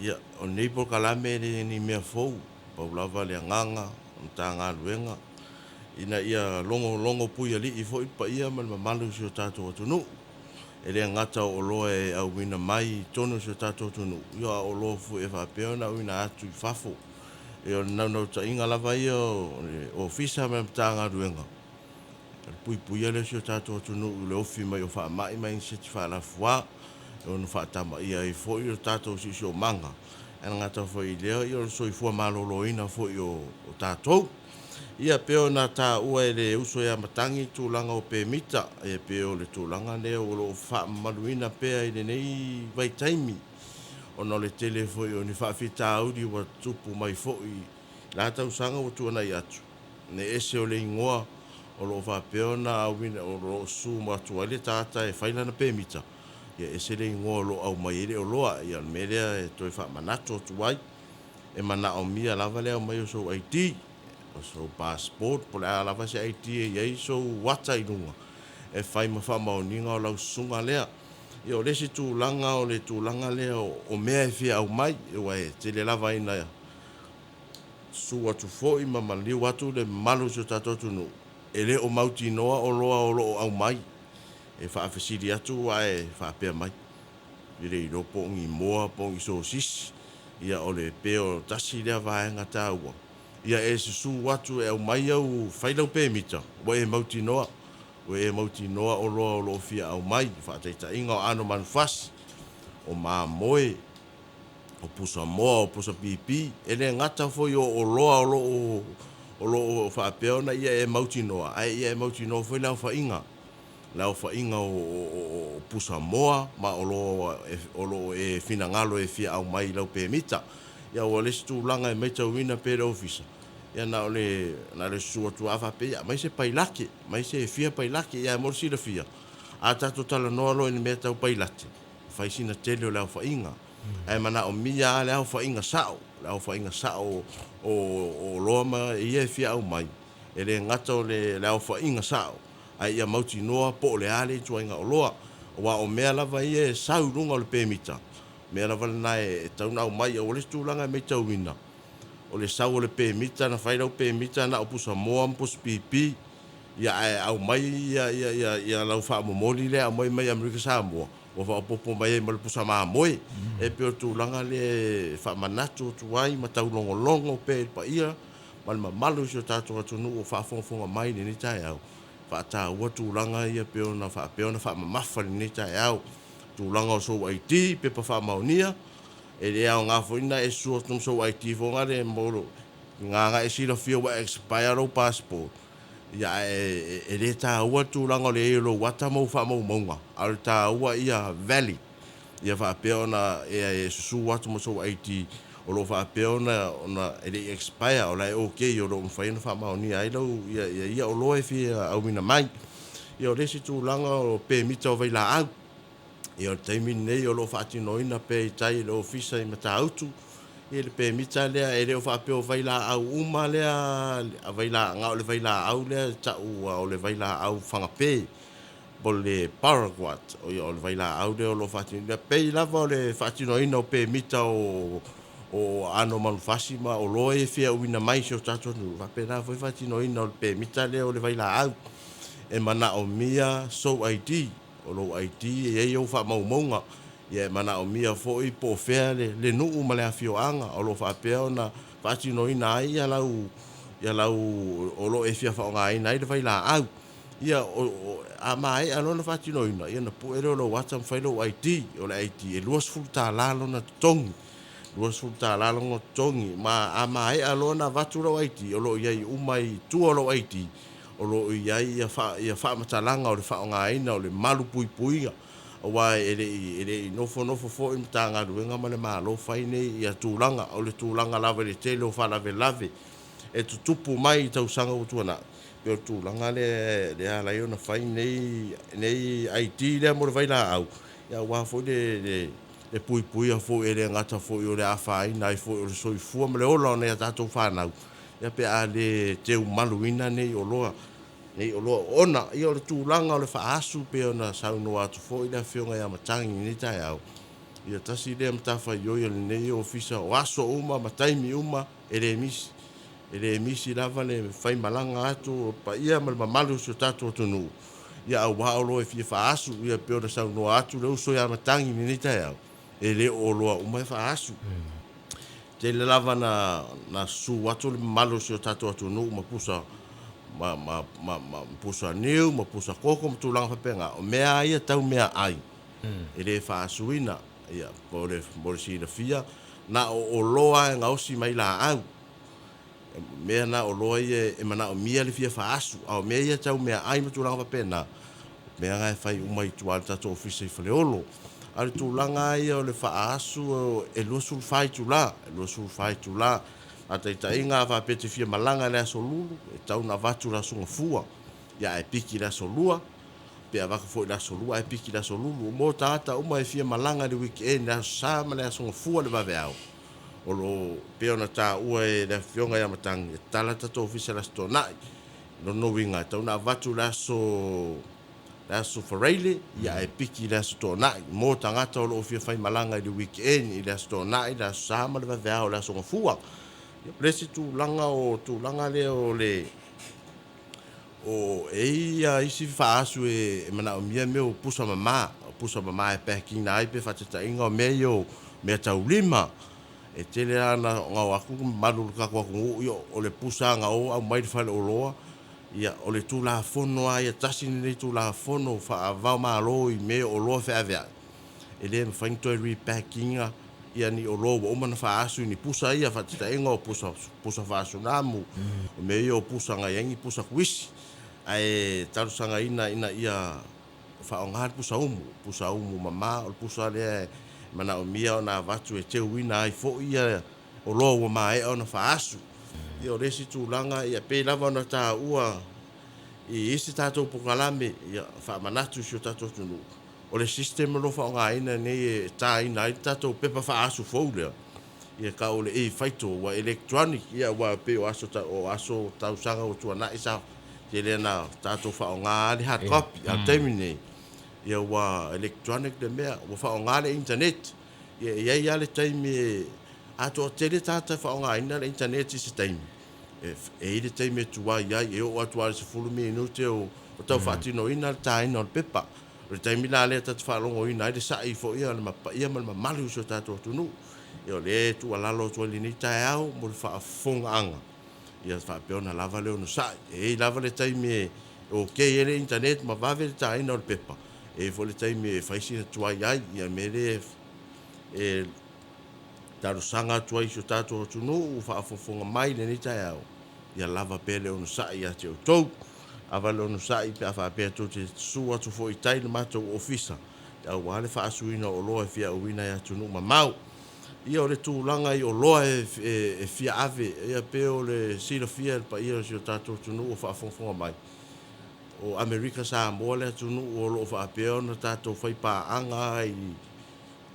Ia, o lenei polokalame e le o ni mea fou, pau lava le agaga o le Matagaluega ina ia logologo puialii foi le paia ma le mamalu o si o tatou atunuu. E le gata o oloa e auina mai i totonu o si o tatou atunuu, a o oloa foi e faapea ona auina atu i fafo. Ia o le naunautaiga lava ia o le Ofisa ma le Matagaluega, o le puipuia lea o si o tatou atunuu i le ofi mai o faamai ma iniseti faalafua, e ono faatamaia ai foi le tatou siosiomaga, ae le gata foi i lea o le soifua maloloina foi o tatou. Ia pei ona taua e le uso ia Matagi le tulaga o pemita, e pei o le tulaga lea o lo o faamamaluina pea i lenei vaitaimi, ona o le tele foi o ni faafitauli ua tutupu mai foi i la tausaga ua tuanai atu, le ese o le igoa o lo o faapea ona auina, o lo o susu atu ai le tagata e fai lana pemita, ia ese le igoa o lo o aumai ai le oloa. Ia o le mea lea e toe faamanatu atu ai, e manaomia lava le aumai o sou ID, o sou passport po o le a lava se ID e i ai sou ata i luga e fai ma faamaoniga o lau susuga lea. Ia o le isi tulaga o le tulaga lea o mea e fia aumai, aua e tele lava ina susu atu foi ma maliu atu le mamalu o si o tatou atunuu, e le o mautinoa oloa o lo o aumai. E faafesili atu ae faapea mai, e le iloa po o ni moa po o ni sosisi. Ia o le pei o tasi lea vaega taua, ia e susu atu e aumai au, fai lau pemita ua e mautinoa, ua e mautinoa oloa o lo o fia aumai, faataitaiga o aano o manufasi, o mamoe, o pusamoa, o pusa pipi. E le gata foi o oloa o lo o faapea ona ia e mautinoa, ae ia e mautinoa foi le aofaiga, le aofaiga o pusamoa ma oloa o lo o e finagalo e fia aumai i lau pemita. Ia aua o le isi tulaga e matauina pea e le Ofisa, ia na o le susu atu lava faapea, ia aumai se pailate, aumai se fia pailate. Ae mo le silafia, a tatou talanoa loa i le mea tau pailate, e fai sina tele o le aofaiga, ae manaomia lava le aofaiga sao, le aofaiga sao o oloa ma ia e fia aumai, e le gata o le aofaiga sao, ae ia mautinoa po o le a le ituaiga oloa. Aua o mea lava ia e sau i luga o le pemita, o mea lava na e tatau ona aumai. Aua o le isi tulaga e matauina, o le sau o le pemita na fai lau pemita na o pusamoa ma pusa pipi, ia ae aumai lau faamomoli lea e aumai mai Amerika Samoa, ua faaopoopo mai ai ma le pusa mamoe. E pei o le tulaga lea e faamanatu atu ai ma taulogologo pea i le paia ma le mamalu o si o tatou atunuu o faafogafoga mai i lenei taeao, faataua tulaga ia pei ona faapea ona faamamafa i lenei taeao. Tulaga o sou ID, pepa faamaonia, e le aoga foi ona e susu atu ma sou ID foi lea na e silafia ua expire lou passport, ia ae e le taua le tulaga o le i ai o lou ata ma ou faamaumauga, a o le taua ia valid, ia faapea ona e susu atu ma sou ID o lo o faapea ona e le i expire, o la e okay o lo o mafai ona faamaonia ai lau ia oloa e fia auina mai. Ia o le isi tulaga o pemita o vailaau. Ia o le taimi lenei o lo o faatinoina pea i tai i le Ofisa i Matautu le pemita lea, e le o faapea o vailaau uma lea, na o le vailaau lea e tau o le vailaau fagape po o le paraquat. O le vailaau lea o lo o faatinoina, e pei lava o le faatinoina o pemita o aano o manufasi ma oloa ia e fia auina mai i si o tatou atunuu, e faapena foi le faatinoina o le pemita lea o le vailaau. E manaomia sou ID, o lou ID e i ai au faamaumauga, e manaomia foi po o fea le nuu ma le afioaga o lo o faapea ona faatinoina ai lau, o lo o e fia faaaogaina ai le vailaau. Ia, a maea loa ona faatinoina, ia ona pue lea o lou ata ma fai lou ID. O le ID, e $20 lona totogi, $20 lona totogi. Ma a maea loa ona avatu lau ID, o lo o i ai uma i tua o lou ID, o lo o i ai faamatalaga o le faaaogaina o le malupuipuia, aua e le i nofonofo foi le Matagaluega ma le Malo fai nei tulaga. O le tulaga lava i le tele o faalavelave e tutupu mai i tausaga ua tuanai, pei o le tulaga lea e ala ai ona fai nei ID lea mo le vailaau, aua foi le puipuia foi, e le gata foi o le afaina ai foi o le soifua ma le ola o nai a tatou fanau, pe a le teumaluina nei oloa, ona o le tulaga o le faaasu pei ona saunoa atu foi le Afioga ia Matagi i lenei taeao. Ia tasi lea matafaioi a lenei Ofisa o aso uma ma taimi uma e le misi. E le misi lava le faimalaga atu o le paia ma le mamalu o si o tatou atunuu, ia auā oloa e fia faaasu, ia pei ona saunoa atu le uso ia Matagi i lenei taeao, e le o oloa uma e faaasu. Tele lava na na susu atu le mamalu o si o tatou atunuu ma pusa ma ma ma ma pusa niu ma pusa koko ma tulaga faapena. O mea lava ia tau meaai e le faasuina, ia mo le mo le silafia, na o oloa e gaosi mai laau. Mea na oloa ia e manaomia le fia faaasu, a o mea ia tau meaai ma tulaga faapena, mea na e fai uma i tua i le tatou ofisa i Faleolo. A o le tulaga lava ia o le faaasu e 24 itula, e 24 itula. Faataitaiga a faapea e te fia malaga i le Aso Lulu, e tatau ona avatu i le Aso Gafua, ia ae piki i le Aso Lua, pe avatu foi i le Aso Lua ae piki i le Aso Lulu. Mo tagata uma e fia malaga i le weekend i le Aso Sa ma le Aso Gafua i le vaveao, o lo o pei ona taua e le Afioga ia Matagi, e tatala le tatou ofisa i le Aso Toonai. O lona uiga, e tatau ona avatu i le aso le Aso Faraile, ia ae piki i le Aso Toonai. Mo tagata o lo o fia faimalaga i le weekend i le Aso Toonai, le Aso Sa ma le vaveao o le Aso Gafua. Ia, o le isi tulaga o tulaga lea o le O e i ai isi faaasu e manaomia mea o pusa mama, o pusa mama e pack ina ai pe faataitaiga o mea ia o meataulima. E tele lava ina o atu le mamalu o le tatou atunuu, ia o le pusa lava na o aumai le faleoloa, ia o le Tulafono lava ia, tasi lenei Tulafono faava-o-Malo i mea o oloa feaveai, e le mafai ona toe repack ina ia ni oloa ua uma ona faaasu i ni pusa ia, faataitaiga o pusa, pusa faasunamu, o mea ia o pusa na i ai ni pusa kuisi, ae talosagaina ina ia faaaoga le pusa umu, pusa umu mama, o le pusa lea e manaomia ona avatu e teuina ai foi ia oloa ua maea ona faaasu. Ia o le isi tulaga, ia pei lava ona taua i isi tatou polokalame, ia faamanatu i si o tatou atunuu, O le system o lo o faaaogaina nei e taina ai le tatou pepa faaasu fou lea, ia tau o le e-faito, ua electronic, ia aua e pei o aso o aso tausaga ua tuanai sa tele ina tatou faaaoga lava le hard copy, a o le taimi lenei, ia ua electronic le mea, ua faaaoga le internet. Ia e i ai lava le taimi e a toatele tagata e faaaogaina le internet i se taimi, e i ai le taimi e tuai ai, e oo atu lava i le 10 minute o tau faatinoina le taina o le pepa. O le taimi la lea ta te faalogoina ai le sa'i foi a le paia ma le mamalu o si o tatou atunuu. Ia o lea e tuualalo atu ai i lenei taeao mo le faafofogaaga, ia faapea ona lava le onosai. E i ai lava le taimi e okay ai le internet ma vave le taina o le pepa, e i ai foi le taimi e fai sina tuai ai. Ia o le mea lea e talosaga atu ai i si o tatou atunuu ua faafofoga mai i lenei taeao, ia lava pea le onosai ia te outou. Lava le onosai pe a faapea tou te susu atu foi i tai i le matou ofisa, aua le faasuina o oloa e fia auina e atunuu mamao. Ia o le tulaga i oloa e fia ave, ia pei o le silafia e le paia o si o tatou atunuu o faafogafoga mai, o Amerika Samoa le atunuu o lo o faapea ona tatou faipaaga i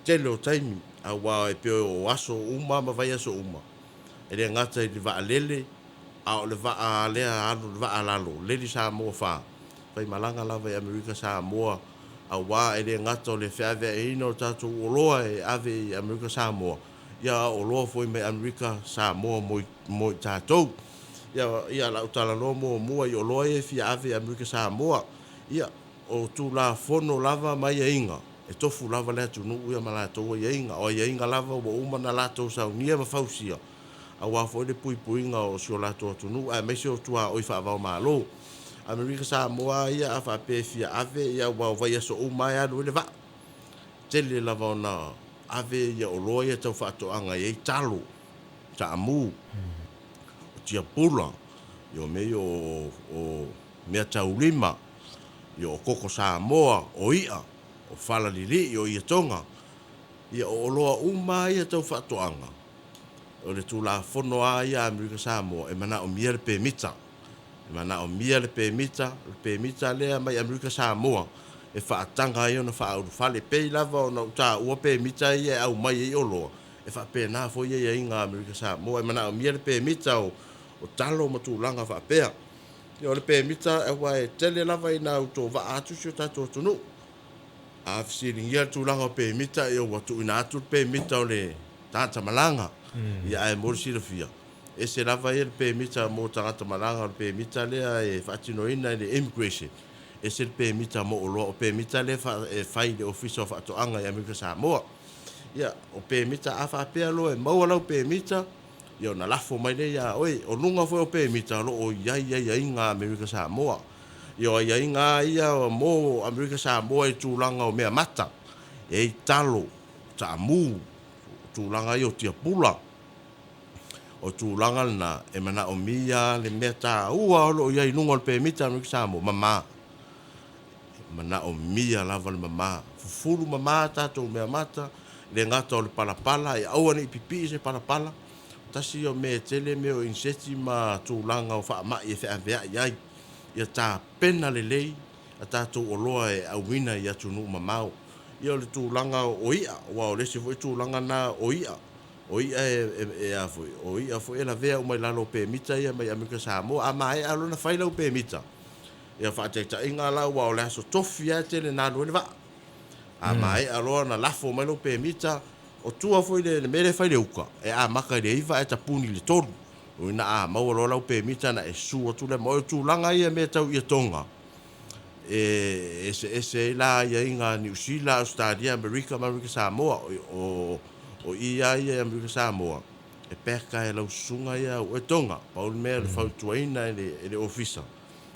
tele o taimi, aua e pei o aso uma ma vaiaso uma, E le gata i le vaalele, a o le vaa lea alu, le vaa lalo, Lady Samoa 4, faimalaga lava i Amerika Samoa, aua e le gata o le feaveaiina o tatou oloa e ave i Amerika Samoa, ia a o oloa foi mai Amerika Samoa mo mo i tatou. Ia, ia lau talanoa muamua i oloa ia e fia ave i Amerika Samoa, ia, o Tulafono lava ma aiaiga, E tofu lava le atunuu ia ma latou aiaiga. O aiaiga lava ua uma ona latou saunia ma fausia aua foi le puipuiga o si o latou atunuu aemaise o tuaoi faava-o-Malo. Amerika Samoa lava ia a faapea e fia ave ia aua o vaiaso uma lava e alu ai le vaa. Tele lava ona ave ia oloa ia tau faatoaga e i ai talo, taamu, o tiapula, ia o mea ia o meataulima, ia o koko Samoa, o i'a. o fala lilii, o ietoga, ia o oloa uma lava ia tau faatoaga, o le Tulafono lava ia a Amerika Samoa, e manaomia le pemita. E manaomia le pemita, o le pemita lea mai Amerika Samoa e faataga ai ona faaulufale. E pei lava ona ou taua pemita ia e aumai ai oloa, e faapena foi aiaiga a Amerika Samoa, e manaomia le pemita o talo ma tulaga faapea. Ia o le pemita, aua e tele lava ina autovaa atu si o tatou atunuu. A fesiligia le tulaga o pemita, ia ua tuuina atu le pemita o le tagata malaga. Ia ae mo le silafia, ese lava ia le pemita mo tagata malaga, o le pemita lea e faatinoina e le immigration, ese le pemita mo oloa, o pemita lea e fai i le Ofisa o Faatoaga i Amerika Samoa. Ia, o pemita a faapea loa e maua lau pemita, ia ona lafo mai lea ia oe. O luga foi o pemita o lo o i ai aiaiga a Amerika Samoa. Ia o aiaiga ia mo Amerika Samoa i tulaga o mea mata, e i talo, taamu, tulaga ia o tiapula. O tulaga lena e manaomia le mea taua o lo o i ai i luga o le pemita a Amerika Samoa, mama. E manaomia lava le mama. Fufulu mama tatou mea mata, le gata o le palapala, e aua ne i pipii se palapala. Tasi ia o mea e tele mea o iniseti ma tulaga o faamai e feaveai ai. Ia tapena lelei a tatou oloa e auina i atunuu mamao. Ia o le tulaga o i'a, aua o le isi foi tulaga na o i'a. O i'a e a foi, o i'a foi e lavea uma i lalo o pemita ia mai Amerika Samoa. A maea loa ona fai lau pemita, ia faataitaiga la, aua o le aso tofi lava e tele ina alu ai le vaa. A maea loa ona lafo mai lau pemita, o tua foi le mea lea e fai i le uka, e amata i le 9 ae tapuni i le 3. Ina a maua loa lau pemita ona e susu atu lea ma oe. O tulaga ia mea tau ietoga, e eseese ai la aiaiga a Niu Sila, Ausetalia, Amerika ma Amerika Samoa. O i lava ia i Amerika Samoa, e pack lava e lau susuga ia au etoga. Pau le mea o le fautuaina e le ofisa,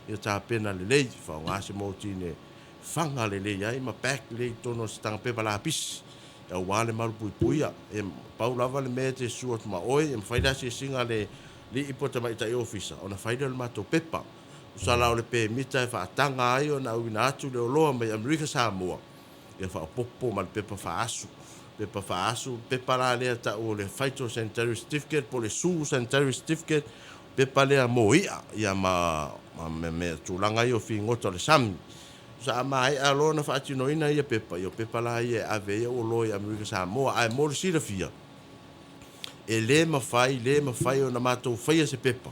ia tapena lelei, faaaoga se motine faga lelei ai ma pack lelei i totonu o se taga pepa lapisi, aua le malupuipuia. E pau lava le mea e te susu atu ma oe, e mafai le asiasiga a le alii po o tamaitai ofisa ona fai lea o le matou pepa. Tusa la o le pemita e faataga ai ona auina atu le oloa mai Amerika Samoa, ia faaopoopo ma le pepa faaasu. Pepa faaasu, pepa la lea tau o le Phytosanitary Certificate po o le Zoosanitary Certificate, pepa lea mo i'a, ia ma mea tulaga ia o figota o le sami. Tusa a maea loa ona faatinoina ia pepa, ia o pepa la ia e ave ai au oloa i Amerika Samoa. Ae mo le silafia, e le mafai, le mafai ona matou faia se pepa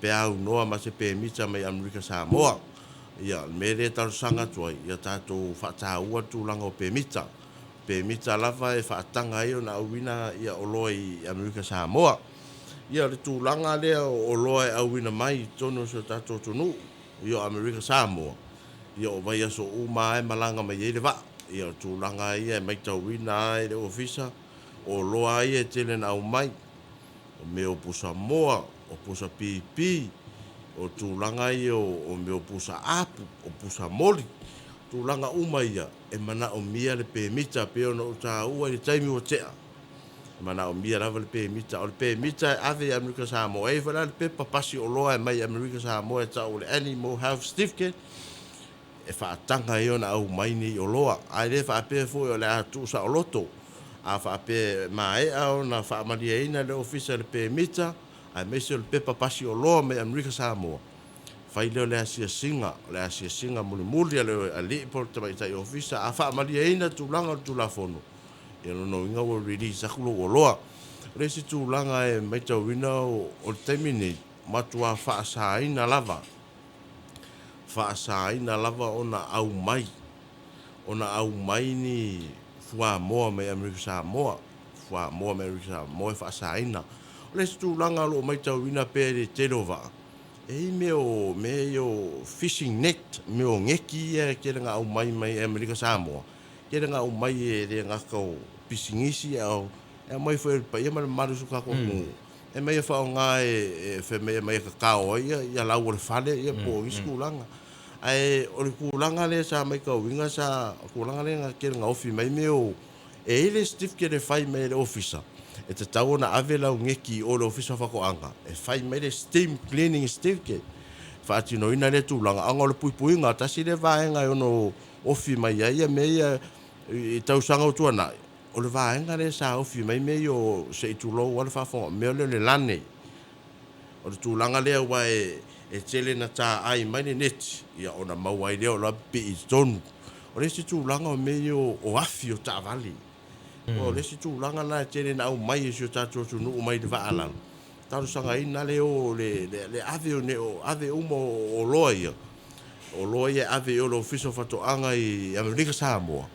pe aunoa ma se pemita mai Amerika Samoa. Ia, o le mea lea e talosaga atu ai, ia tatou faataua le tulaga o pemita. Pemita lava e faataga ai ona auina ia oloa i Amerika Samoa. Ia, o le tulaga lea o oloa e auina mai i totonu o si o tatou atunuu, ia o Amerika Samoa, ia o vaiaso uma lava e malaga mai ai le vaa. Ia o le tulaga ia e matauina lava e le ofisa, o oloa ia e tele na aumai, o mea o pusa moa, o pusa pipi, o tulaga ia o mea o pusa apu, o pusa moli, tulaga uma ia e manaomia le pemita pei ona ou taua i le taimi ua tea. E manaomia lava le pemita. O le pemita e ave i Amerika Samoa. E i ai foi la le pepa pasi oloa e mai Amerika Samoa e tau o le Animal Health Certificate, e faataga ai ona aumai nei oloa. Ae le faapea foi o le a tuusaoloto. A faapea e maea ona faamalieina le ofisa i le pemita, aemaise o le pepa pasi oloa mai Amerika Samoa, fai lea o le asiasiga, o le asiasiga mulimuli a le alii po o le tamaitai ofisa, a faamalieina tulaga o le Tulafono, ia lona uiga ua release atu lou oloa. O le isi tulaga e matauina o le taimi nei, matua faasaina lava, faasaina lava ona aumai, ona aumai ni fuamoa mai Amerika Samoa, fuamoa mai Amerika Samoa e faasaina. O le isi tulaga o lo o matauina pea i le tele o vaa, e i ai mea o mea ia o fishing net, mea o neti ia e tele na aumai mai Amerika Samoa, tele na aumai e le gata o pisinisi a e aumai foi e le paia ma le mamalu o si o tatou atunuu. E aumai e faaaoga e fai mai e aumai e tatao ai ia lau o le fale ia po o nisi tulaga. Ae o le tulaga lea sa matauina sa, o le tulaga lea na tele na ofi mai mea o, e i ai le certificate e fai mai e le ofisa, e tatau ona ave lau neti i o i le Ofisa o Faatoaga e fai mai le steam cleaning certificate, e faatinoina lea tulaga. Ona o le puipuiga, tasi lea vaega e ono ofi mai ai ia mea ia i tausaga ua tuanai, o le vaega lea sa ofi mai mea ia o, se i tulou lava le faafofoga, mea lea o le lane. O le tulaga lea aua e tele ina taai mai le neti, ia ona maua ai lea o la pipii i totonu. O le isi tulaga o mea ia o afi o taavale. O le isi tulaga lena e tele ina aumai e si o tatou atunuu mai le vaa lalo, talosagaina le o le ave o ave uma o oloa ia. oloa ia e ave i o i le Ofisa o Faatoaga i Amerika Samoa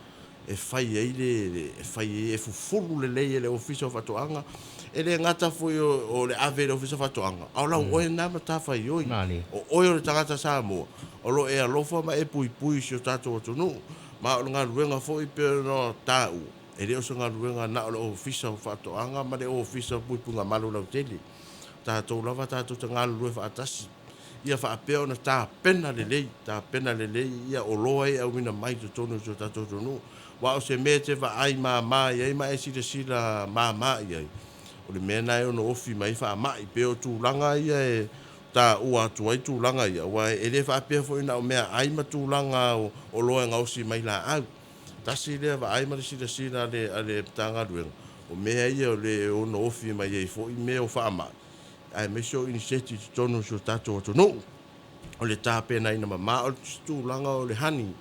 e fai ai le, e fai ai, e fufulu lelei e le Ofisa o Faatoaga. E le gata foi o le ave i le Ofisa o Faatoaga, a o lau oe lena matafaioi. O oe o le tagata Samoa, o lo o e alofa ma e puipui i si o tatou atunuu. Ma o le galuega foi pei ona taua, e le o se galuega na o le Ofisa o Faatoaga ma le Ofisa o Puipuiga Malu lautele. O tatou lava tatou te galulue faatasi ia faapea ona tapena lelei, tapena lelei ia oloa ia e auina mai i totonu o si o tatou atunuu. Aua o se mea e te vaai mama i ai ma e silasila mama i ai, o le mea lena e ono ofi mai ai faamai. Pei o tulaga ia e taua atu ai tulaga ia, aua e le faapea foi na o meaai ma tulaga o oloa e gaosi mai laau. Tasi lea vaai ma le silasila a le Matagaluega, o mea ia o le ono ofi mai ai foi mea o faamai, aemaise o iniseti i totonu o si o tatou atunuu. O le tapenaina mama o le tulaga o le honey.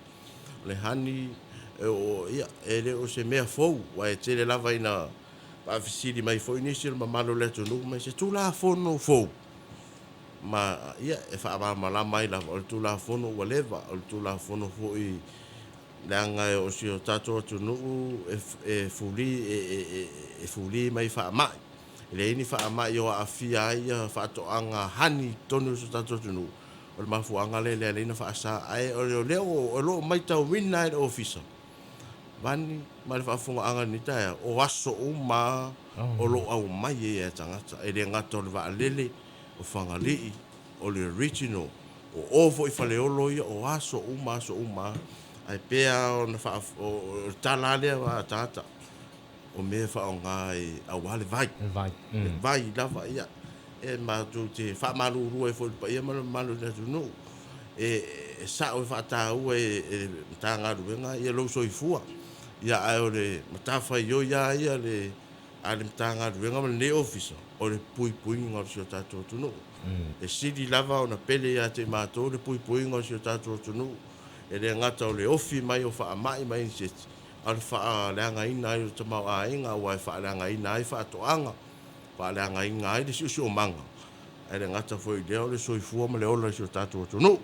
O le honey, ia, e le o se mea fou, aua e tele lava ina faafesili mai foi nisi o le mamalu o le atunuu mai se Tulafono fou. Ma, ia, e faamalamalama ai lava, o le Tulafono ua leva, o le Tulafono foi leaga o si o tatou atunuu e fuli, e fuli mai faamai. E leai ni faamai o aafia ai ia faatoaga honey i totonu o si o tatou atunuu. O le mafuaaga lea e ala ai ona faasa. Ae o lea o lo o matauina e le Ofisa, Vani ma le faafofogaaga i lenei taeao, o aso uma o lo o aumai ai e tagata. E le gata o le vaalele, o Fagalii, o le original, o o foi Faleolo ia, o aso uma, aso uma. Ae pei lava ona faa... o le tala lava lea a tagata, o mea e faaaoga e aua le vai. Le vai. Le vai lava, ia. E matou te faamalulu ai foi i le paia ma le mamalu o le atunuu, e sao e faataua e le Matagaluega ia lou soifua, ia ae o le matafaioi lava ia a le Matagaluega ma lenei Ofisa, o le puipuiga o si o tatou atunuu. E sili lava ona pele ia te i matou le puipuiga o si o tatou atunuu, e le gata o le ofi mai o faamai ma iniseti, a o le faaleagaina ai o le tamaoaiga, aua e faaleagaina ai faatoaga, faaleagaina ai le siosiomaga, ae le gata foi i lea o le soifua ma le ola i si o tatou atunuu.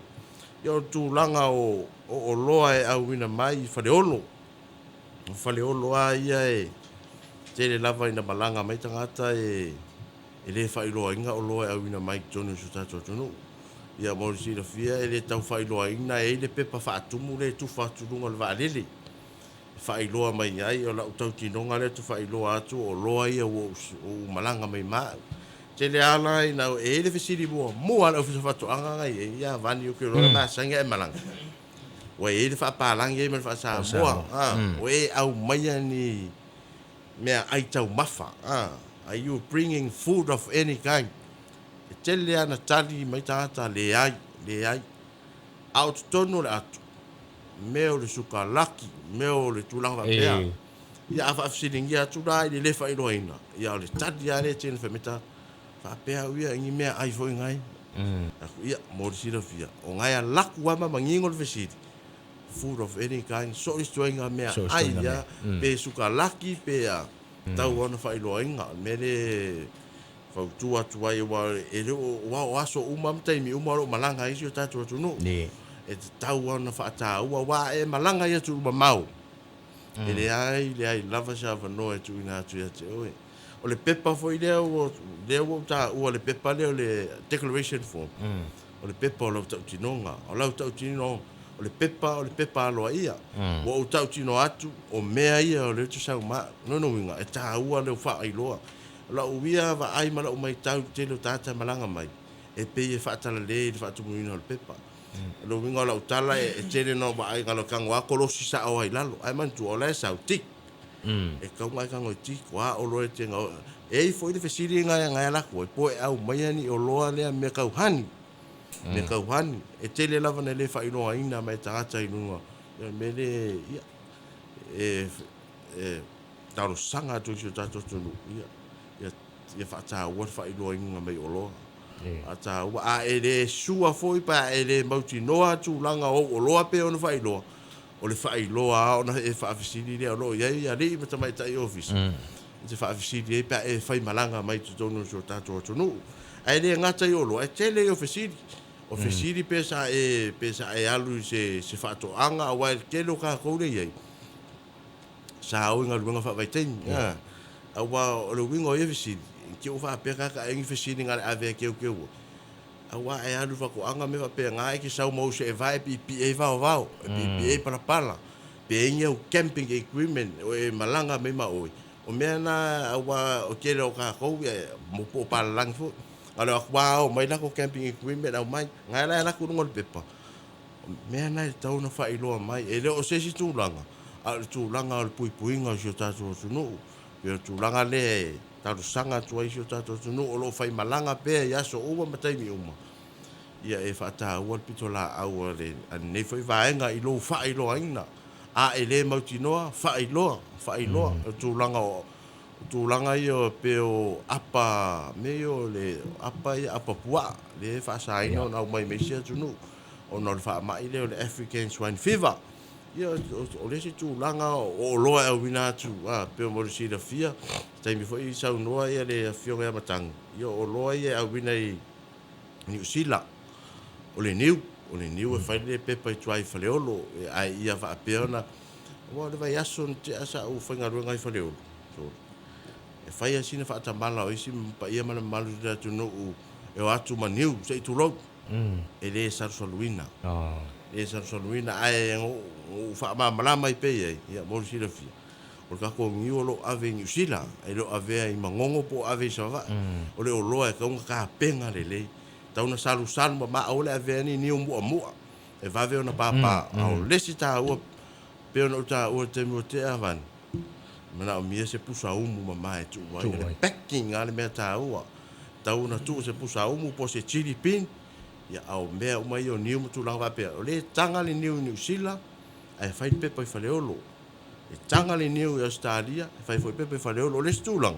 Ia o le tulaga o oloa e auina mai i Faleolo, o Faleolo lava ia e tele lava ina malaga mai tagata e le faailoaina oloa e auina mai i totonu o si o tatou atunuu. Ia mo le silafia e le tau faailoaina, e i ai le pepa faatumu lea e tufa atu i luga o le vaalele e faailoa mai ai, o lau tautinoga lea ou te faailoa atu o oloa ia ua ou malaga mai ma au. Tele lava la ina e i ai le fesili muamua a le Ofisa o Faatoaga na i ai, ia Vani ou te iloa e masani ae malaga. Ua i ai le faapalagi ai ma le faa-Samoa, o e aumaia ni meaai taumafa, are you bringing food of any kind? E tele lava ina tali mai tagata, leai, leai. A o totonu o le ato, mea o le sukalaki, mea o le tulaga faapea. Ia a faafesiligia atu la i le le faailoaina, ia o le tali lava lea e tele ina fai mai tagata, faapea au ia, ni meaai foi nai. Aku, ia, mo le silafia, o nai alaku lava ma manino le fesili, food of any kind, so o se ituaiga meaai lava, pe sukalaki pe a, tau lava ona faailoaina. O le mea lea e fautua atu ai, aua e le o, aua o aso uma ma taimi uma o lo o malaga ai si o tatou atunuu. E tatau lava ona faataua, aua a e malaga i atunuu mamao, E leai, leai lava se avanoa e tuuina atu ia te oe. O le pepa foi lea ua, lea ua ou taua le pepa lea o le declaration form, o le pepa o lau tautinoga. O lau tautinoga, o le pepa o le pepa aloaia. Ua ou tautino atu, o mea ia o lea ou te sau ma au. Lona uiga, e taua lou faailoa. O lau ia vaai ma lau maitau i le tele o tagata e malaga mai, e pei e faatalale i le faatumuina o le pepa. O le uiga o lau tala e tele na ou vaai na tago lava kolosi sao ai lalo ae manatua o la e sau tick. E tatau ona e tago e tick o a oloa e te E i ai foi le fesili na e alu atu ai po e aumaia ni oloa lea mea tau honey. Mea tau honey. E tele lava na le faailoaina mai e tagata i luga o le mea lea ia e talosaga atu i si o tatou atunuu ia ia faataua le faailoaina mai o oloa. Faataua. A e le sua foi pe a e le mautinoa tulaga o ou oloa pei ona faailoa, o le faailoa lava ona e faafesili lea o lo o i ai alii ma tamaitai ofisa e te faafesili ai pe a e faimalaga mai i totonu o si o tatou atunuu. Ae le gata i oloa, e tele ia o fesili. O fesili pe sa e, pe sa e alu i se, se faatoaga, aua e tele o tatou lea e i ai, sa o i galuega faavaitaimi. A, aua o le uiga o ia fesili, i te i ua faapea tagata ai ni fesili na o le ave e teuteu ai, aua a e alu i faatoaga ma mea faapena, e te sau ma ou seevaa e piipii ai vaovao, e piipii ai palapala, pe i ai ni au camping equipment o e malaga mai ma oe. O mea na aua o tele o tatou ia mo po o palalagi foi. Na o le o atu lava ao mai latou camping equipment aumai. Na la e alu atu i luga o le pepa. O mea na e tatau ona faailoa mai. E le o se isi tulaga, a o le tulaga o le puipuiga o si o tatou atunuu. Pei o le tulaga lea e talosaga atu ai i si o tatou atunuu o lo o faimalaga pea i aso uma ma taimi uma, ia e faataua le pitolaau a lenei foi vaega i lou faailoaina. A e le mautinoa, faailoa, faailoa o tulaga o tulaga ia pei o apa, mea ia o le apa ia, apa puaa, lea e faasaina ona aumai mai isi atunuu ona o le faamai lea o le African Swine Fever. Ia, o le isi tulaga o oloa e auina atu, a, pei mo le silafia, taimi foi saunoa le Afioga ia Matagi, ia o oloa ia e auina i Niu Sila, o le niu, o le niu e fai le pepa i tua i Faleolo, ae ia faapea ona, aua o le vaiaso na tea sa ou faigaluega ai i Faleolo, e fai lava sina faatamala o isi paia ma le mamalu o le atunuu e o atu ma niu, se i tulou, e le salusaluina, e le salusaluina, ae na ou faamalamalama ai pea i ai, ia mo le silafia, O le tatou niu o lo o ave i Niu Sila, e le o avea i Manono po o ave i Savaii. O le oloa e tatau ona tapena lelei, tatau ona salusalu mama, aua le avea ni niu muamua e vave ona papa. A o le isi taua, pei ona ou taua i le taimi ua tea, Vani, e manaomia se pusa umu mama e tuu ai. O le packing lava le mea taua. E tatau ona tuu se pusa umu po o se chilly bin, ia, a o mea uma ia o niu ma tulaga faapea, o lea e taga le niu i Niu Sila ae fai le pepa i Faleolo. E taga le niu i Ausetalia, e fai foi pepa i Faleolo. O le isi tulaga,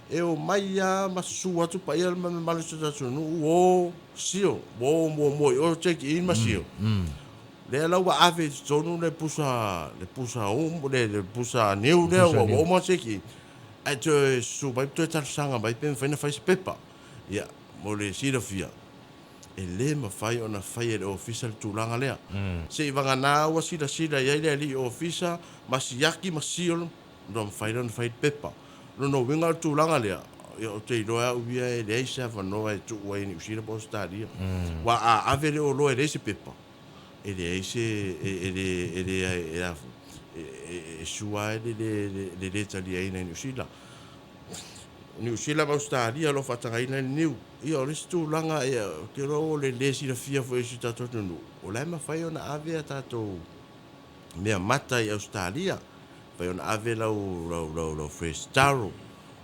e omai lava ma susu atu paia ma le mamalu o si o tatou atunuu, o sio, ua o muamua i o check in ma sio. Lea la ua ave i totonu le pusa, le pusa umu, le pusa niu lea ua uma ona check in, ae toe susu mai ma toe talosaga mai pe mafai ona fai se pepa. Ia, mo le silafia, e le mafai ona faia e le Ofisa le tulaga lea. Seivagana ua silasila i ai le alii Ofisa ma siaki ma seal, ona mafai lea ona fai le pepa. O lona uiga o le tulaga lea, ia ou te iloa e au ia e leai se avanoa e tuu ai i Niu Sila po o Ausetalia. Aua a ave le oloa e leai se pepa, e leai se, e le, e le, e a foi, e sua ai le le taliaina i Niu Sila. Niu Sila ma Ausetalia o lo o faatagaina le niu. Ia, o le isi tulaga, ia, ou te iloa o le lē silafia foi e si o tatou atunuu, o la e mafai ona ave a tatou mea mata i Ausetalia, mafai ona ave lau, lau, lau, lau fresh taro,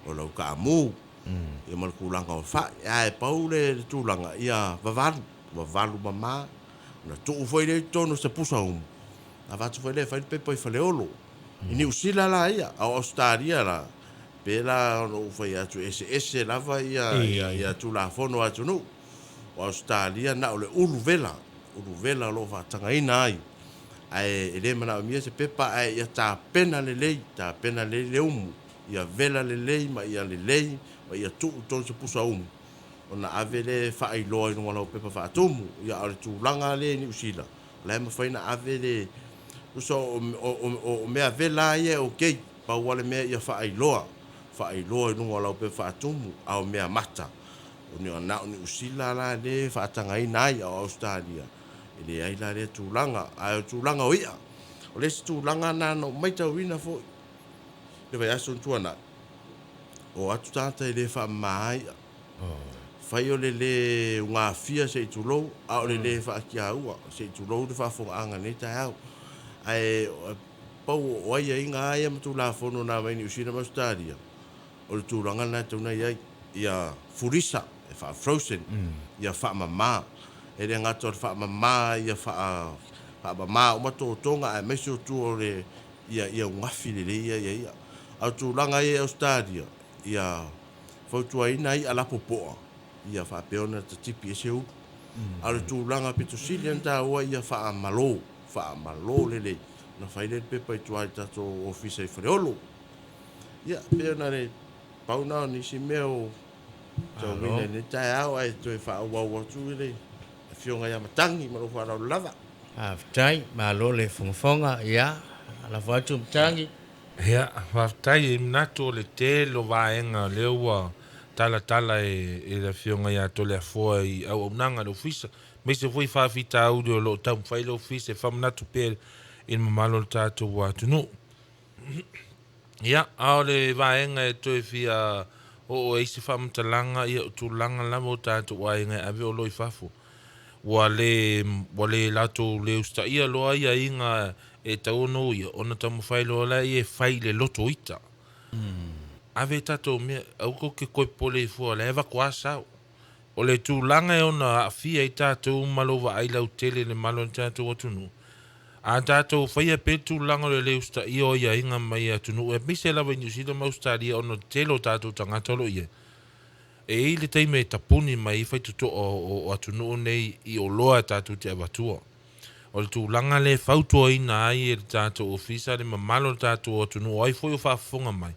o lau kaamu, ia ma le tulaga o fai. Ae pau le, le tulaga, ia vavalu, vavalu mama, ona tuu foi lea i totonu o se pusa umu, avatu foi lea e fai le pepa i Faleolo. I Niu Sila la ia, a o Ausetalia la, pe la ona ou fai atu e eseese lava ia, ia, ia Tulafono a atunuu. O Ausetalia na o le ulu vela, ulu vela o lo o faatagaina ai, ae e le manaomia se pepa ae ia tapena lelei, tapena lelei le umu, ia vela lelei ma ia lelei ma ia tuu i totonu se pusa umu, ona ave lea e faailoa i luga o lau pepa faatumu. Ia a o le tulaga lea i Niu Sila, O la e mafai ona ave le tusa o mea vela lava ia e okay, pau lava le mea ia faailoa, faailoa i luga o lau pepa faatumu, a o mea mata, na o Niu Sila la lea e faatagaina ai, a o Ausetalia, e leai la lea tulaga. Ae o le tulaga o i'a, o le isi tulaga lena na ou matauina foi i le vaiaso na tuanai, o atu tagata e le faamama ai i'a. Fai o le lē ugafia se i tulou, a o le lē faatiaua se i tulou le faafofogaaga i lenei taeao. Ae pau o aiaiga lava ia ma Tulafono na aumai Niu Sila ma Ausetalia, o le tulaga lena e tatau ona i ai, ia fulisa, e faa-frozen, ia faamama. E le gata o le faamama ia faamama uma totoga aemaise o tua o le ia ugafi lelei ia ia. A o tulaga ia i Ausetalia, ia fautuaina ai i'a lapopoa ia faapea ona tatipi ai se ulu. A o le tulaga pito sili ona taua ia faamalo, faamalo lelei ona fai lea o le pepa i tua i le tatou ofisa i Faleolo. Ia, pei ona le pau na o nisi mea o tauina i lenei taeao ae toe faaauau atu i le Afioga ia Matagi ma lou faaaloalo lava. Faafetai, malo le fogafoga, ia, lafo atu Matagi. Ia, faafetai, e manatu o le tele o vaega lea ua talatala e le Afioga ia Toleafoa i auaunaga a le Ofisa, aemaise foi faafitauli o lo o taumafai le Ofisa e faamanatu pea i le mamalu o le tatou atunuu. Ia, a o le vaega e toe fia oo ai se faamatalaga, ia, o tulaga lava o tatou aiga e ave oloa i fafo. Ua le, ua le latou le usitaia loa aiaiga e tatau ona uia, ona taumafai loa lea e fai i le loto ita. Ave tatou mea, aua tou te toe popole ifo, o la e avatu lava sao. O le tulaga e ono aafia ai tatou ma lou vaai lautele i le mamalu o le tatou atunuu, a tatou faia pea le tulaga o le le usitaia o aiaiga mai atunuu, aemaise lava i Niu Sila ma Ausetalia, ona o le tele o tatou tagata o lo o i ai. E i ai le taimi e tapuni mai ai faitotoa o atunuu nei i oloa e tatou te avatua. O le tulaga lea e fautuaina ai e le tatou Ofisa le mamalu o le tatou atunuu, o ai foi o faafofoga mai,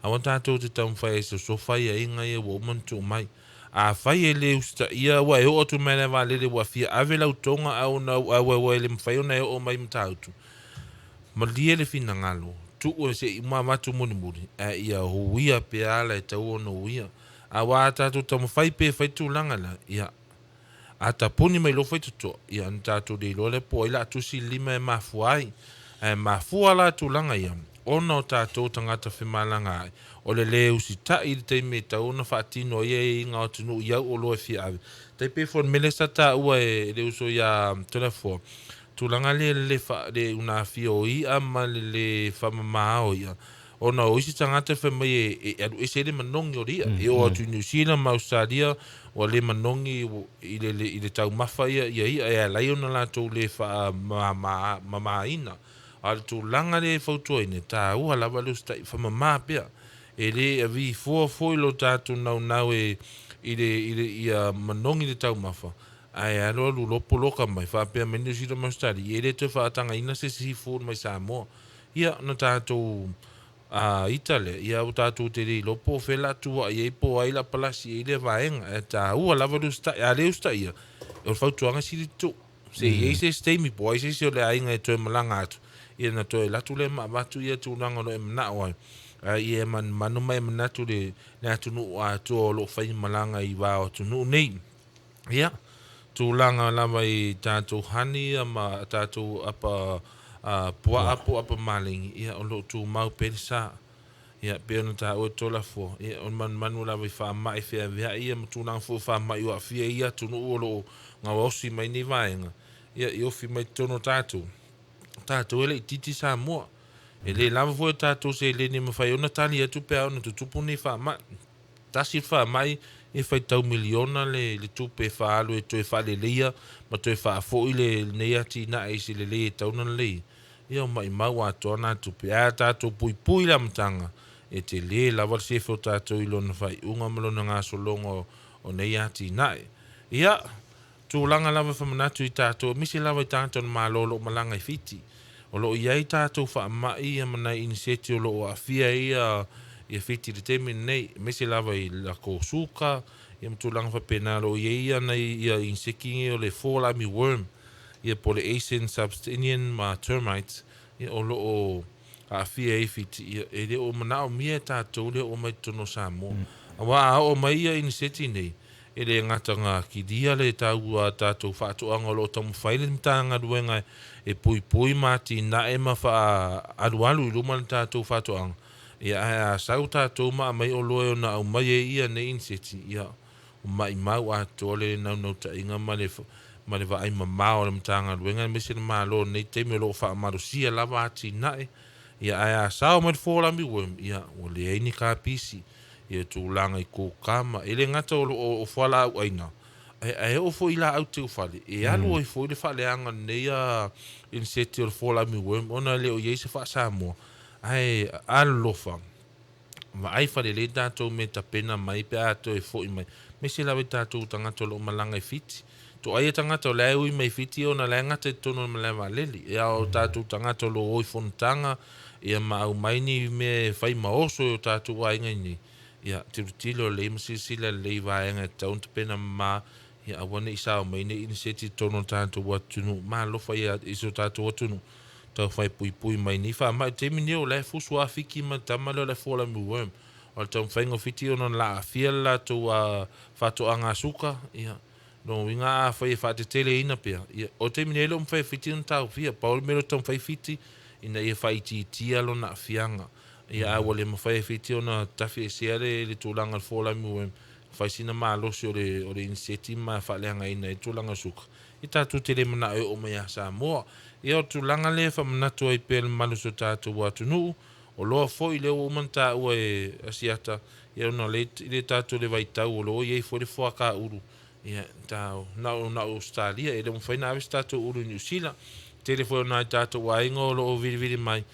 aua tatou te taumafai e sosofa aiaiga ia ua uma ona tuu mai. Afai e le usitaia, ua e oo atu mai le vaalele ua fia ave lau toga ae ona ua e le mafai ona e oo mai i Matautu, malie le finagalo, tuu e se i uma avatu mulimuli, ae ia uia pea ala e tatau ona uia. Aua a tatou taumafai pea e fai tulaga la, ia, a tapuni mai loa faitotoa, ia ona tatou le iloa lea po o ai o le a tusi le lima e mafua ai. Ae mafua la tulaga ia, ona o tatou tagata femalagaai, o le le usitai i le taimi e tatau ona faatino ai aiaiga o atunuu i au oloa e fia ave. Tai pei foi o le mea lea sa taua e le uso ia Toleafoa, tulaga lea le le unafia o i'a ma le le faamama o i'a, ona o isi tagata fai mai e alu ese ai le manogi o le i'a. E oo atu i Niu Sila ma Ausetalia ua le manogi i le taumafa ia i'a e ala ai ona latou le faamamaina. A o le tulaga lea e fautuaina, e taua lava le usitai, faamama pea. E le avi fua foi lo tatou naunau e i le ia manogi le taumafa, ae alu alu loa poloka mai, faapea mai Niu Sila ma Ausetalia, e le toe faatagaina se seafood mai Samoa. Ia, ona tatou ita lea, ia ua tatou te le iloa po o fea o le a tuai ai po o ai o le a palasi i ai lea vaega. Ae taua lava le usitai. A le usitaia, o le fautuaga sili tuu. Se i ai se isi taimi po o ai se isi o le aiga e toe malaga atu, ia ona toe alu atu lea ma avatu ia tulaga o lo o e manao ai. Ae ia e manumanu ma e manatu le atunuu atoa o lo o fai malaga i va o atunuu nei. Ia, tulaga lava i tatou honey ma tatou apa puaa po o apa maligi, ia o lo o tumau pea le sa. Ia, pei ona taua e Toleafoa, ia o le manumanu lava i faamai feaveai ia ma tulaga foi o faamai o aafia ai atunuu o lo o gaosi mai nei vaega, ia i ofi mai totonu o tatou. Tatou e laitiiti Samoa. E le lava foi o tatou seleni e mafai ona tali atu pe a ona tutupu nei faamai. Tasi le faamai e faitau miliona le tupe e faaalu e toe faaleleia ma toe faafoi lenei atinae i se lelei e tatau ona lelei. Ia o maimau atoa na tupe. Ae a tatou puipui le amataga, e tele lava le sefe o tatou i lona faaiuga ma lona gasologa o nei atinae. Ia, tulaga lava e faamanatu i tatou, aemaise lava i tagata o le Malo o lo o malaga i Fiti. O lo o i ai tatou faamai ma nai iniseti o lo o aafia ai ia Fiti i le taimi lenei, aemaise lava i latou suka ia ma tulaga faapena. O lo o i ai nai ia iniseki nei o le fall army worm, ia po o le Asian subterranean ma termites, ia o lo o aafia ai Fiti, ia e le o manaomia e tatou le oo mai totonu o Samoa. Aua a oo mai ia iniseti nei, e le gata na kilia le tau a tatou faatoaga o lo o taumafai le Matagaluega e puipui ma atinae ma faaalualu i luma le tatou faatoaga, ia ae a sau tatou ma aumai oloa e ono aumai ai ia nei iniseti, ia ua maimau atoa le naunautaiga ma le vaai mamao a le Matagaluega aemaise le Malo i lenei taimi o lo o faamalosia lava atinae. Ia ae a sao mai le fall army worm, ia ua leai ni kapisi, ia tulaga i kukama, e le gata o fualaau aina, ae oo foi i laau teufale, e alu ai foi le faaleaga o lenei iniseti o le fall army worm, ona e le o i ai se faa-Samoa, ae alolofa, vaai falelei tatou mea tapena mai pe a toe foi mai, aemaise lava i tatou tagata o lo o malaga i Fiti. Toai e tagata o la e ui mai Fiti ona la e gata i totonu o le malae vaalele. Ia o tatou tagata o lo o o i fonotaga, ia ma aumai ni mea e fai ma oso i o tatou aiga i nei, ia tilotilo lelei ma silasila lelei i vaega e tatau ona tapena mama. Ia aua ne i sao mai nei iniseti i totonu o le tatou atunuu. Ma alofa ia i si o tatou atunuu taufai puipui mai nei faamai. I le taimi nei o la e fusu lava Fiti ma le tama lea o le fall armyworm. O le taumafaiga o Fiti ona o le a aafia le latou faatoaga suka, ia, lona uiga afai e faateteleina pea, ia, o le taimi nei e le o mafai e Fiti ona taofia. Pau le mea o lo o taumafai Fiti ina ia faaitiitia lona aafiaga. Ia, a ua le mafai e Fiti ona tafiesea le tulaga o le fall armyworm, fai sina malosi o le iniseti ma faaleagaina ai le tulaga o le suka, ia tatou te le manao e oo mai ia Samoa. Ia o le tulaga lea e faamanatu ai pea i le mamalu o si o tatou atunuu, o loa foi lea ua uma ona taua e Asiata, ia ona o lea i le tatou le vaitau o lo o i ai foi le fuakaulu, ia ta na o Ausetalia, e le o mafai ona ave se tatou ulu i Niu Sila. Tele foi o nai tatou aiga o lo o vilivili mai,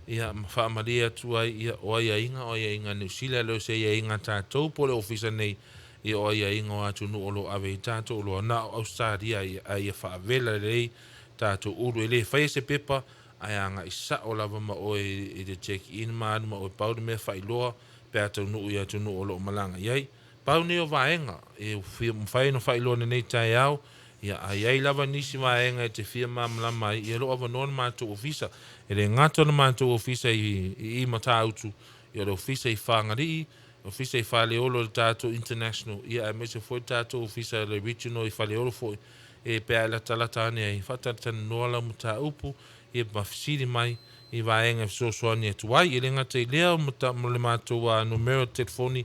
ia ma faamalie atu ai, ia o aiaiga, o aiaiga a Niu Sila, e le o se aiaiga a tatou po o le ofisa nei, ia o aiaiga o atunuu o lo o ave i ai tatou oloa, na o Ausetalia ae ia faavela lelei tatou ulu. E le faia se pepa, ae agai sao lava ma oe i le check in ma alu ma oe, pau le mea faailoa pe a taunuu i atunuu o lo o malaga i ai. Pau nei o vaega e mafai ona faailoa i lenei taeao, ia a i ai lava nisi vaega e te fia malamalama ai, ia o lo o avanoa le matou ofisa. E le gata o le matou ofisa i Matautu, ia o le ofisa i Fagalii, ofisa i Faleolo i le tatou International, ia aemaise foi le tatou ofisa le Regional i Faleolo foi, e pe a e latalata ane ai, faatalatalanoa lau mataupu, ia ma fesili mai i vaega e fesoasoani atu ai. E le gata i lea, mo le matou numera telefoni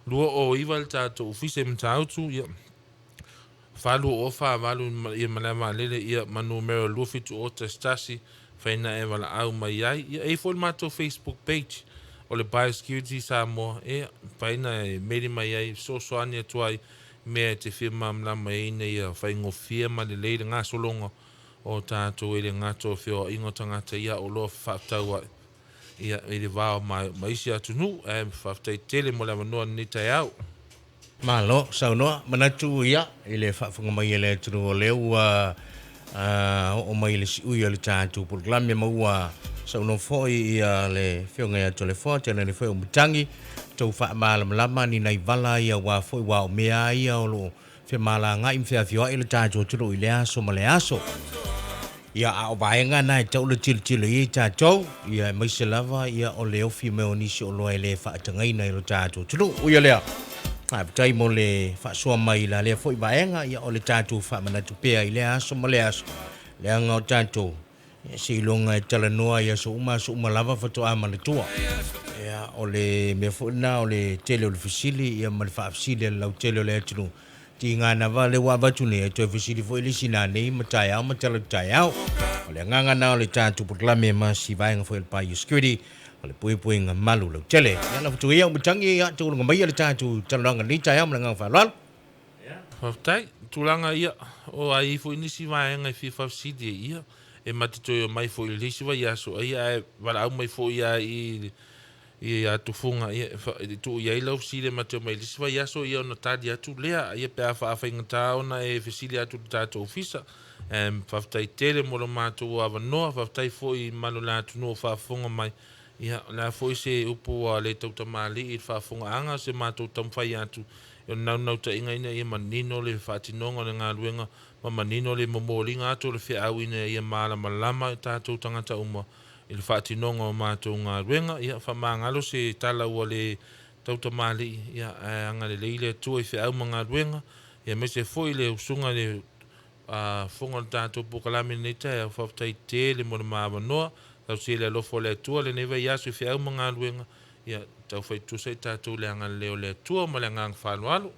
209 le tatou ofisa i Matautu, ia 42048 ia malae vaalele, ia ma numera 27011 faina e valaau mai ai. Ia e i ai foi le matou Facebook page o le Biosecurity Samoa, e faina e meli mai ai, fesoasoani atu ai mea e te fia malamalama ai ina ia faigofie ma lelei le gasologa o tatou e le gata o feoaiga o tagata ia oloa faafetauai ia i le va o ma isi atunuu. Ae faafetai tele mo le avanoa i lenei taeao. Malo saunoa. Manatu ia i le faafofoga mai a le atunuu o lea ua oo mai i le siui o le tatou polokalame ma ua saunoa foi ia le Afioga ia Toleafoa tainane foi o Matagi tou faamalamalama ni nai vala ia aua foi aua o mea ia o lo o femalagai ma feafioai le tatou atunuu i lea aso ma lea aso. Ia, a o vaega na e tatau ona tilotilo i ai tatou, ia, aemaise lava ia o le ofi mai o nisi oloa e le faatagaina i lo tatou atunuu. Ui o lea, faafetai mo le faasoa mai i la lea foi vaega, ia, o le tatou faamanatu pea i lea aso ma lea aso, leaga o tatou, ia, seiloga e talanoa i aso uma aso uma lava faatoa manatua. Ia, o le mea foi lena o le tele o le fesili ia ma le faafesili a le lautele o le atunuu, Tiga lava lea ua avatu nei, e toe fesili foi le isi nanei ma taeao ma tala taeao. O le agaga na o le tatou polokalame ma si vaega foi o le Biosecurity, o le puipuiga malu lautele. Ia lafo atu ia Umatangi ia tauloga maia le tatou talanoaga lenei taeao ma le agaga faaaloalo. Faafetai. Tulaga ia, o a i ai foi nisi vaega e fia faafesili ai, ia, e ma te toe omai foi i le isi vaiaso, ia ae valaau mai foi lava i Ia Tufuga, ia, e tuu i ai lau fesili e mate omai i le isi vaiaso, ia ona tali atu lea, ia pe a faafaigata ona e fesili atu i le tatou ofisa. Faafetai tele mo lo matou avanoa, faafetai foi i mamalu o le atunuu o faafofoga mai. Ia, o le a foi se upu ua le tautamalii i le faafofogaaga, se matou taumafai atu o le naunautaiga ina ia manino le faatinoga o le galuega ma manino le momoliga atu o le feau ina ia malamalama i tatou tagata uma i le faatinoga o matou galuega. Ia, faamagalo se tala ua le tautamalii, ia, ae agalelei le Atua i feau ma galuega, ia aemaise foi le usuga i le fofoga o le tatou polokalame i lenei taeao. Faafetai tele mo le ma avanoa. Tausia i le alofa o le Atua lenei vaiaso i feau ma galuega, ia taufai tutusa i tatou i le agalelei o le Atua ma le agaga faaaloalo.